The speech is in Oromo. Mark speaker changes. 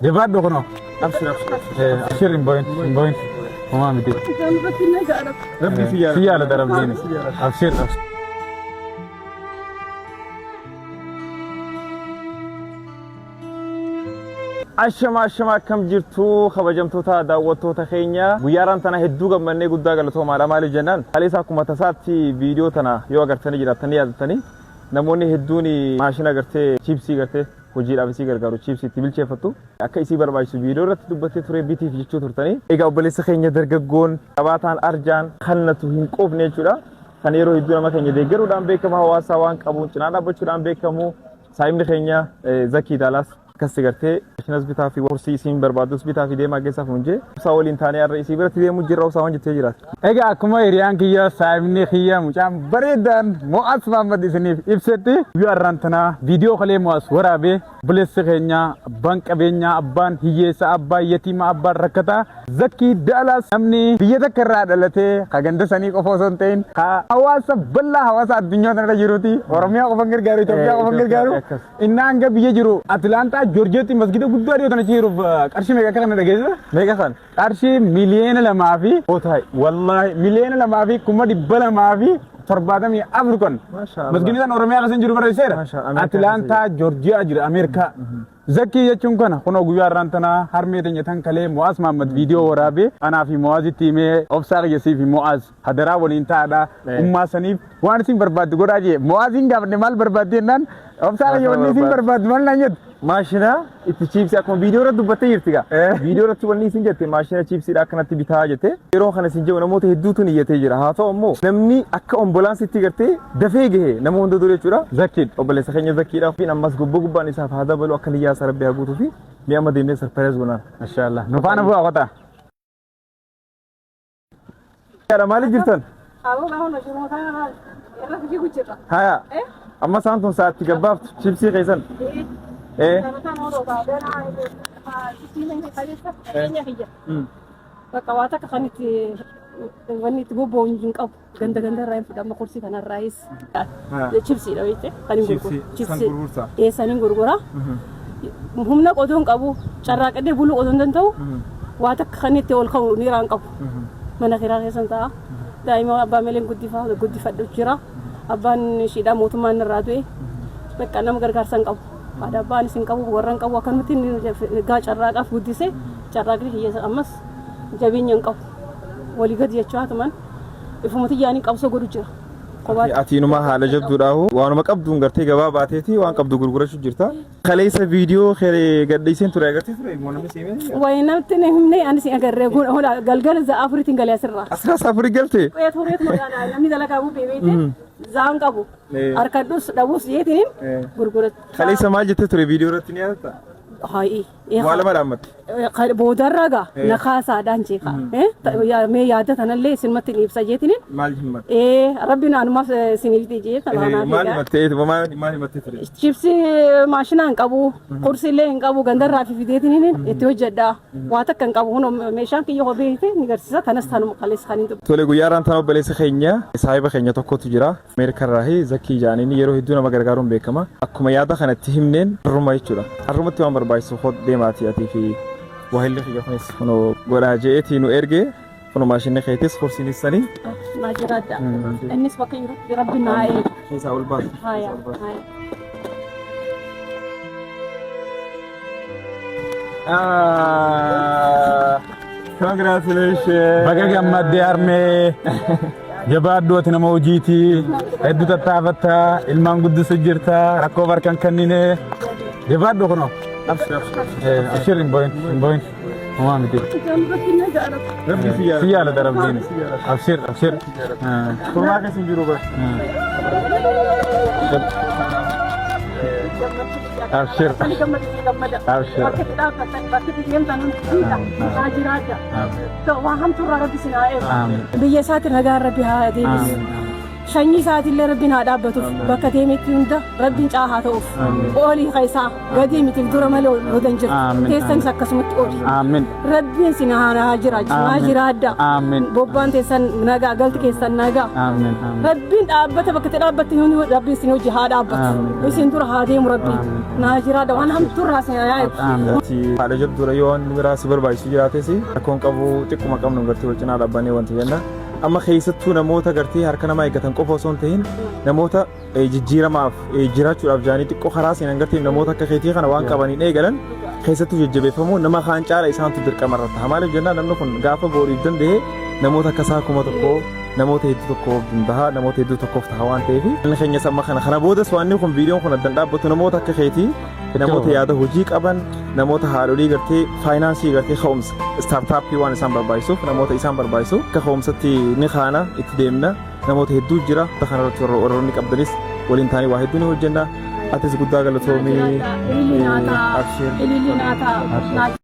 Speaker 1: Jabaadhu kunoo. Abshir abshir. Abshir hin boo'in hin boo'in. Homaa miti.
Speaker 2: Rabbi si
Speaker 1: Si jaalata Rabbiin. Abshir abshir.
Speaker 2: Ashama ashama, akkam jirtu kabajamtoota daawwattoota keenya? Guyyaaraan tana hedduu gammannee, guddaa galatoomaadha. Maaliif jennaan, kaleessa akkuma tasaatti viidiyoo tana yoo agartanii jiraattanii yaadattanii, namoonni hedduun maashina gartee chiipsii gartee hojiidhaaf isii gargaaru, chiipsii itti bilcheeffattu akka isii barbaachisu viidiyoo irratti dubbattee ture, bitiif jechuu turtanii. Egaa obboleessa keenya dargaggoon qabaataan arjaan kannatu hin quufne jechuudha. Kan yeroo hedduu nama keenya deeggaruudhaan beekamu, hawaasaa waan qabuun cinaa dhaabbachuudhaan beekamu, saayibni keenya Zakii Daalaas akkas gartee maashinas bitaa fi kursii isiin barbaadus bitaa fi deemaa geessaaf hunjee isaa waliin taanee har'a isii biratti deemuu jirra. Isaa waan jettee jiraata.
Speaker 1: Egaa akkuma hiriyaan kiyya, saayibni kiyya, mucaan bareedaan Mo'as Mahammad isiniif ibsetti, guyyaa har'aan tanaa viidiyoo kalee Mo'as waraabee, obboleessi keenya, abbaan qabeenyaa, abbaan hiyyeessaa, abbaan yatiimaa, abbaan rakkataa, Zakkii Daalaas, namni biyya takka irraa dhalatee ka ganda sanii qofa osoo hin ta'in ka hawaasa bal'aa, hawaasa addunyaa kanarra jiruuti. Oromiyaa qofa hin gargaaru, Itoophiyaa qofa hin gargaaru. Inni hanga biyya jiru Atilaantaa Joorjiyaatti masgida guddaa dhiyoo tana jiruuf qarshii meeqa akka kana dhageessisa?
Speaker 2: Meeqa kan?
Speaker 1: Qarshii 2,000,000 fi wallaahi 2,274,000 kan. Masgidni san Oromiyaa keessa hin jiru barreesseera. Atilaantaa Joorjiyaa jira, Ameerikaa. Zakkii jechuun kana. Kunoo guyyaa har'aan tana harmee teenya tan kalee Mo'aaz Mahammad viidiyoo waraabee anaa fi Mo'aazitti himee, obsaa kiyya fi Mo'aaz hadaraa waliin taa'adha, ummaa saniif waan isin barbaaddu godhaa jee. Mo'aaziin gaafadhe, maal barbaaddi jennaan, obsaa kiyya wanni isin barbaaddu maal naan jettu?
Speaker 2: Maashina itti chiipsii akkuma viidiyoo irratti dubbattee jirti gaa. Viidiyoo irratti wanni isin jette maashina chiipsiidha akkanatti bitaa jette. Yeroo kana isin jedhu namoota hedduutu niyyatee jira. Haa ta'u ammoo namni akka ombolaansitti gartee dafee gahe nama hunda dura jechuudha.
Speaker 1: Zakkiidha.
Speaker 2: Obboleessa keenya Zakkiidha. Fi ammas gubbaa gubbaan isaaf haa dabalu, akka niyyaa isaa Rabbi haa guutuu fi mi'a amma deemnee surprise goonaan.
Speaker 1: Mashaallah. Nu faana bu'aa qotaa.
Speaker 2: Yaada maaliif jirtan? Haya. Amma isaan tun sa'aatti gabbaaftu chiipsii keessan.
Speaker 3: Bakka waa takka kan itti wanni itti bobba'u hin qabu. Ganda ganda irraa hin fudhama, kursii kanarraayis. Chipsiidha beekte kan hin gurguru.
Speaker 2: Chipsii san gurgurta?
Speaker 3: Ee, san hin gurgura. Humna qotuu hin qabu. Carraaqadhee buluu qotuu hin danda'u. Waa takka kan itti ol ka'u niiraa hin qabu. Mana kiraa keessan ta'a. Daa'ima abbaa malee guddifadhu jira. Abbaan ishiidhaa mootummaan irraa du'e. Bakka nama gargaarsa hin qabu. Haadha abbaanis hin qabu, warra hin qabu, akkanumatti inni gaa carraaqaaf guddise, carraaqni kiyya ammas jabeenya hin qabu. Walii gadi jechaa tuman ifuma xiyyaanii qabsoo godhu jira. Kophaatti.
Speaker 2: Ati inuma haala jabduudhaahu waanuma qabduun gartee gabaa baateeti waan qabdu gurgurachuu jirta. Kaleessa viidiyoo kee gadhiiseen ture, agartee ture moo namni si himee?
Speaker 3: Wayi namatti hin himne, anis hin agarree hola galgala za'a afuriitiin galee asirraa.
Speaker 2: Asirraa afurii galte?
Speaker 3: Qe'ee tureet magaalaa namni dalagaa bubbee beekte za'an qabu. Harkadhus dhabus jeetiin gurgurachaa.
Speaker 2: Kaleessa maal jettee ture viidiyoo irratti, ni yaadatta?
Speaker 3: Hayi.
Speaker 2: Waa lama dhaammatte.
Speaker 3: Boodarraa gaa na kaasaadhaan jeeqa. Mee yaada tanallee isinumatti hin ibsa jeetiniin.
Speaker 2: Maal himatte?
Speaker 3: Ee, rabbiin anumaaf isiniif jee
Speaker 2: tanaanaaf. Maal himatte? Maal himatte ture?
Speaker 3: Chipsii maashinaa hin qabu, kursiillee hin qabu, gandarraa fi fideetiniin itti hojjedha. Waa takka hin qabu. Kun meeshaan kiyya hoo beekte ni garsiisa. Kanas tanuma kaleessa kan hin dubbu.
Speaker 2: Tole, guyyaa irraan tana obboleessa keenya, saahiba keenya tokkotu jira. Ameerikaa irraa Zakkii Jaaniin yeroo hedduu nama gargaaruun beekama. Akkuma yaada kanatti himneen har'uma jechuudha. Har'umatti waan barbaachisu hoo deemaati atii fi waahilli kiyya kunis kunoo godhaa je'eetii nu erge, kunoo maashinni keetis kursiinis sanii.
Speaker 3: Naa jiraadha. Innis bakka jirutti rabbi naa eegu.
Speaker 2: Keessaa ol baasu.
Speaker 3: Haya. Haya.
Speaker 2: Congratulations.
Speaker 1: Baga gammaddee harmee. Jabaadhu, ati nama hojiiti. Hedduu tattaafatta. Ilmaan guddisu jirta. Rakkoo barkan kennine. Jabaadhu kunoo. Abshir, hin boo'in hin boo'in. Homaa miti.
Speaker 2: Rabbi si
Speaker 1: Si jaalata Rabbiin. Abshir abshir.
Speaker 2: Kurmaa keessa hin jiru bara.
Speaker 1: Abshir. Abshir.
Speaker 3: Bakki itti dhaabbattan, bakki itti deemtan hundi naa jiraadha. Waan hamtuurraa rabbi isin haa eegu.
Speaker 1: Amiin.
Speaker 3: Biyya isaatti nagaan rabbi haa deebisu.
Speaker 1: Amiin.
Speaker 3: Sanyii isaatillee Rabbiin haa dhaabbatuuf. Bakka deemetti hunda Rabbiin caa haa ta'uuf. Oolii keessaa gadii mitiif dura malee ol hin jirtu.
Speaker 1: Amiin.
Speaker 3: Teessanis akkasumatti ooli.
Speaker 1: Amiin.
Speaker 3: Rabbiin sin haa jiraachisu. Haa
Speaker 1: Amiin.
Speaker 3: jiraadda.
Speaker 1: Amiin.
Speaker 3: Bobbaan teessan nagaa, galti keessan nagaa.
Speaker 1: Amiin. Amiin.
Speaker 3: Rabbiin dhaabbata bakka itti dhaabbatte hundi Rabbiin sin hojii haa dhaabbatu.
Speaker 1: Amiin.
Speaker 3: Isin dura haa deemu Rabbiin. Naa jiraadha, waan hamtuurraa sin haa eegu.
Speaker 1: Amiin.
Speaker 2: Ati haadha jabduudha. Yoo waan biraa si barbaachisu jiraates rakkoon qabu, xiqquma qabnu gartee wal cinaa dhaabbannee wanti jenna. Amma keessattuu namoota gartee harka namaa eeggatan qofa osoo hin ta'in, namoota jijjiiramaaf jiraachuudhaaf jaanii xiqqoo karaa seenan, gartee namoota akka keetii kana waan qabaniin eegalan keessattuu jajjabeeffamuu nama kaan caala isaantu dirqama irratti ta'a. Maaliif jennaan, namni kun gaafa boriif danda'e namoota akka isaa 1000, namoota hedduu tokkoof danda'a, namoota hedduu tokkoof ta'a waan ta'eef. Inni keenyas amma kana boodas waan kun viidiyoon kun addan dhaabbatu, namoota akka keetii, namoota yaada hojii qaban, namoota haadholii gartee faayinaansii gartee ka'umsa startup waan isaan barbaachisuuf, namoota isaan barbaachisu akka ka'umsatti ni kaana, itti deemna. Namoota hedduu jira kanarratti warroonni qabdanis waliin taanii waa hedduu ni hojjenna. Atis guddaa galatoomii.
Speaker 3: Ililli naa ta'a.
Speaker 2: Abshir.
Speaker 3: Ililli naa ta'a.